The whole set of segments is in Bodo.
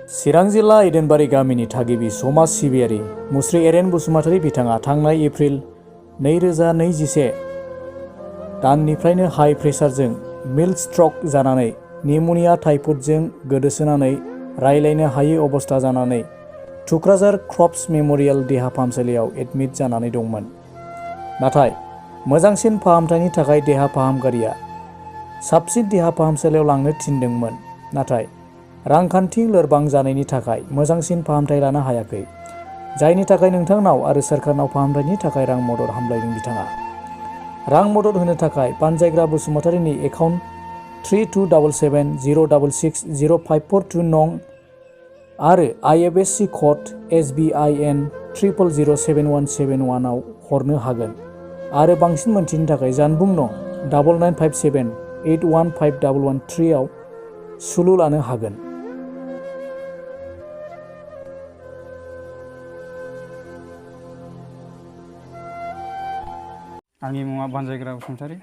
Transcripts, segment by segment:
चिरां जिल्ला एदेनबारि गामिनि थागिबि समाज सिबियारि मुस्रि एरेन बसुमतारी बिथाङा थांनाय एप्रिल 2021 दाननिफ्रायनो हाई प्रेसारजों मिल्क स्ट्रक जानानै निम'निया टाइफयडजों गोदोसोनानै रायलायनो हायै अबस्था जानानै थुक्राझार क्रप्स मेम'रियेल देहा फाहामसालियाव एडमिट जानानै दंमोन। नाथाय मोजांसिन फाहामथायनि थाखाय देहा फाहामगिरिया साबसिन देहा फाहामसालियाव लांनो थिनदोंमोन, नाथाय रांखान्थि लोरबां जानायनि थाखाय मोजांसिन फाहामथाय लानो हायाखै, जायनि थाखाय नोंथांनाव आरो सोरखारनाव फाहामथायनि थाखाय रां मदद हामलायदों बिथाङा। रां मदद होनो थाखाय बानजायग्रा बसुमतारीनि एकाउन्ट 3277066054 नं आरो IFSC क'ड SBIN 00071711 आव हरनो हागोन आरो बांसिन मोनथिनो थाखाय जानबुं नं 9957815113 आव सुलु लानो हागोन। आंनि मुङा बानजायग्रा बसुमतारी।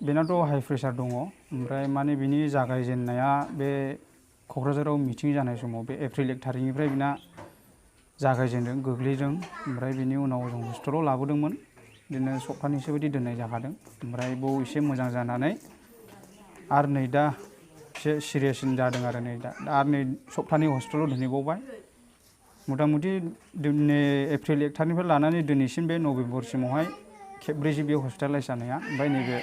बेनाथ' हाई प्रेसार दङ, ओमफ्राय माने बिनि जागायजेननाया बे क'क्राझाराव मिटिं जानाय समाव बे एप्रिल 1 थारिखनिफ्राय बिना जागायजेनदों, गोग्लैदों। ओमफ्राय बिनि उनाव जों हस्पिटालाव लाबोदोंमोन, बिदिनो सप्तानैसो बायदि दोननाय जाखादों। ओमफ्राय बाव एसे मोजां जानानै आरो नै दा एसे सिरियाससिन जादों आरो नै सप्तानै हस्पिटालाव दोनहैबावबाय। मथा मथि एप्रिल 1 थारिखनिफ्राय लानानै दिनैसिम बे नभेम्बरसिमावहाय खेबब्रैसो बे हस्पिटालाइज जानाया। ओमफ्राय नैबे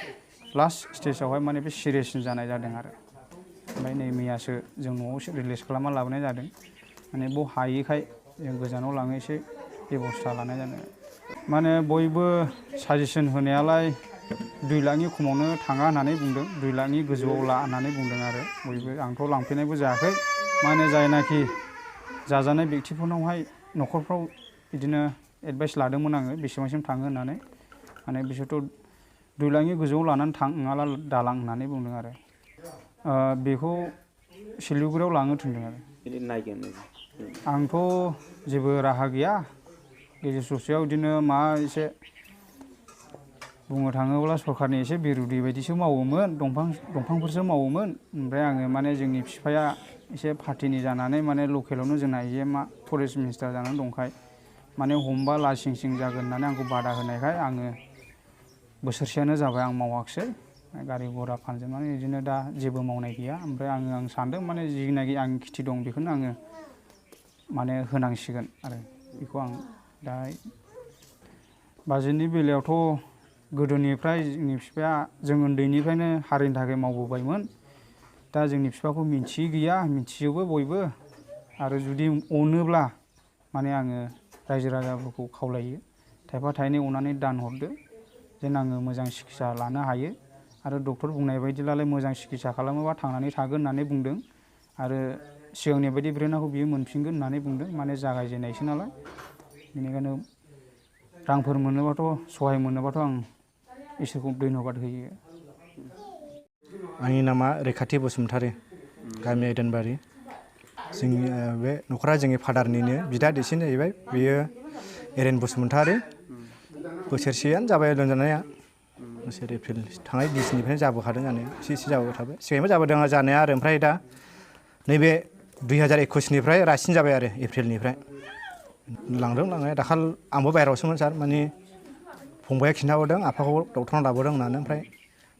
लास्ट स्टेजावहाय माने बे सिरियाससिन जानाय जादों आरो। ओमफ्राय नै मैयासो जों न'आव रिलिज खालामना लाबोनाय जादों। माने बाव हायैखाय जों गोजानाव लाङो एसे बेबस्था लानाय जादों। माने बयबो साजेसन होनायालाय 2 लाखनि खमावनो थाङा होननानै बुंदों, 2 लाखनि गोजौआव ला होननानै बुंदों आरो बयबो। आंथ' लांफेरनायबो जायाखै, माने जायनाखि जाजानाय बेक्तिफोरनावहाय न'खरफ्राव बिदिनो एडभाइस लादोंमोन आङो बेसेबांसिम थाङो होननानै। माने बिसोरथ' 2 लाखनि गोजौआव लानानै थाङाला दालां होननानै बुंदों आरो। बेखौ सिलिगुरियाव लाङो थिनदों आरो। आंथ' जेबो राहा गैया, गेजेर ससेयाव बिदिनो एसे बुंनो थाङोब्ला सरखारनि एसे बिरुदि बायदिसो मावोमोन, दंफांफोरसो मावोमोन। ओमफ्राय आङो माने जोंनि बिफाया एसे पार्टिनि जानानै माने लकेलावनो जोंना फरेस्ट मिनिस्टार जानानै दंखाय माने हमबा लासिं सिं जागोन होननानै आंखौ बादा होनायखाय आङो बोसोरसेयानो जाबाय आं मावाखिसै। गारि घरा फानजोबनानै बिदिनो दा जेबो मावनाय गैया। ओमफ्राय आं सानदों माने जिनाखि आं खेथि दं बेखौनो आङो माने होनांसिगोन आरो। बेखौ आं दा बाजेटनि बेलायावथ' गोदोनिफ्राय जोंनि बिफाया जों उन्दैनिफ्रायनो हारिनि थाखाय मावबोबायमोन। दा जोंनि बिफाखौ मिन्थियै गैया, मिन्थिजोबो बयबो। आरो जुदि अनोब्ला माने आङो रायजो राजाफोरखौ खावलायो थाइफा थाइनै अननानै दान हरदो, जेन आङो मोजां सिकित्सा लानो हायो। आरो डक्टर बुंनाय बायदिब्लालाय मोजां सिकित्सा खालामोबा थांनानै थागोन होननानै बुंदों। आरो सिगांनि बायदि ब्रेनाखौ बियो मोनफिनगोन होननानै बुंदों। माने जागायजेननायसो नालाय, बेनिखायनो रांफोर मोनोबाथ', सहाय मोनोबाथ' आं इसोरखौ धन्यबाद होयो। आंनि नामा रैखाथि बसुमतारी, गामि एदेनबारि। जोंनि बे न'खरा जोंनि फादारनिनो बिदा देरसिन जाहैबाय। बेयो एरेन बसुमतारी। बोसोरसेयानो जाबाय लोमजानाया। बोसोर एप्रिल थांनाय डिसेम्बरनिफ्रायनो जाबोखादों जानाया, एसे जाबोबाय थाबाय। सिगांबो जाबोदों जानाया आरो ओमफ्राय दा नैबे 2021निफ्राय रासिन जाबाय आरो एप्रिलनिफ्राय। लांदों लांनाया दाखालि आंबो बायहेरायावसोमोन सार, माने फंबाया खिन्थाहरदों आफाखौ डक्टरनाव लाबोदों होननानै। ओमफ्राय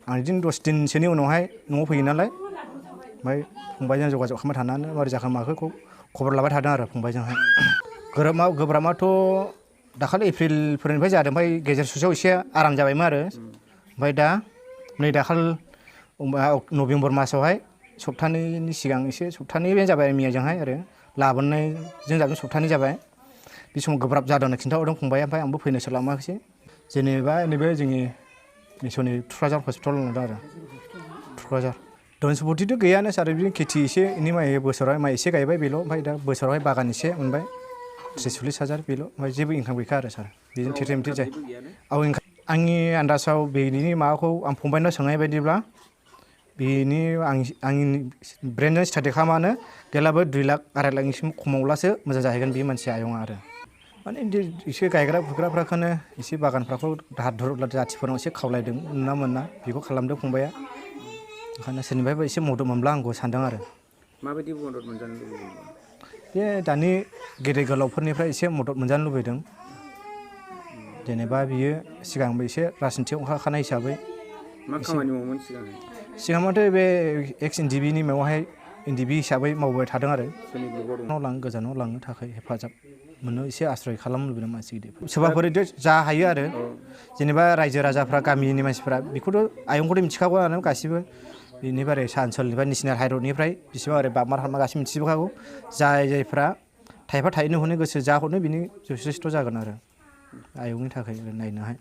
आं बिदिनो 10 दिनसोनि उनावहाय न'आव फैयो नालाय, ओमफ्राय फंबायजों जगाजग खालामबाय थानानै माबोरै जाखो माखोखौ खबर लाबाय थादों आरो फंबायजोंहाय। गोब्रामाथ' दाखालि एप्रिलफोरनिफ्राय जादों, ओमफ्राय गेजेर ससेयाव एसे आराम जाबायमोन आरो। ओमफ्राय दा नै दाखालि नभेम्बर मासावहाय सप्तानैनि सिगां सप्तानैयानो जाबाय मैयाजोंहाय आरो लाबोनायजों जाबजों सप्तानै जाबाय। बे समाव गोब्राब जादों होनना खिन्थाहरदों फंबाया, ओमफ्राय आंबो फैनो सोलाबाखिसै। जेनेबा नैबे जोंनि मिसननि थुक्राझार हस्पिटालाव लांदों आरो। थुक्राझार धन सम्पतिथ' गैयानो सार, बिदिनो खेथि एसे एनै बोसोरावहाय माइ एसे गायबाय बेल'। ओमफ्राय दा बोसोरावहाय बागान एसे मोनबाय 30-40 हाजार बेल'। ओमफ्राय जेबो इनकाम गैखा आरो सार, बेजों थेथे मेथे जायो। आंनि आन्दाजाव बेनि माबाखौ आं फंबायनाव सोंनाय बायदिब्ला बेनि आंनि ब्रेनजों स्टाडि खालामानो गैलाबो 2 लाख 2.5 लाखनिसिम खमावब्लासो मोजां जाहैगोन बे मानसि आयंआ आरो। माने एसे गायग्रा फुग्राफ्राखौनो एसे बागानफ्राखौ दाहार दुर जाथिफोरनाव एसे खावलायदों, मोना बेखौ खालामदों फंबाया। ओंखायनो सोरनिफ्रायबो एसे मदद मोनब्ला हामगौ सानदों आरो। माबायदि मदद मोनजानो लुबैदों? बे दानि गेदेर गोलावफोरनिफ्राय एसे मदद मोनजानो लुबैदों। जेनेबा बियो सिगांबो एसे राजनिथियाव ओंखारखानाय हिसाबै मा खामानि मावोमोन सिगां? सिगाङावथ' बे एक्स एनडिबिनि माबावहाय एनडिबि हिसाबै मावबाय थादों आरो सोरनि ग्रुपआव दं? गोजानाव लांनो थाखाय हेफाजाब मोननो एसे आश्रय खालामनो लुबैदों मानसि गिदिर सोरबाफोर जा हायो आरो जेनेबा रायजो राजाफ्रा गामिनि मानसिफ्रा बेखौथ' आयंखौथ' मिथिखागौआनो गासिबो बेनि बारै सा ओनसोलनिफ्राय नेसनेल हाइरडनिफ्राय बेसेबां ओरै बारमार हारमार गासिबो मिथिजोबखागौ जायफ्रा थाइफा थाइनै हरनो गोसो जा हरनो बिनि जथेस्थ' जागोन आरो आयंनि थाखाय नायनोहाय।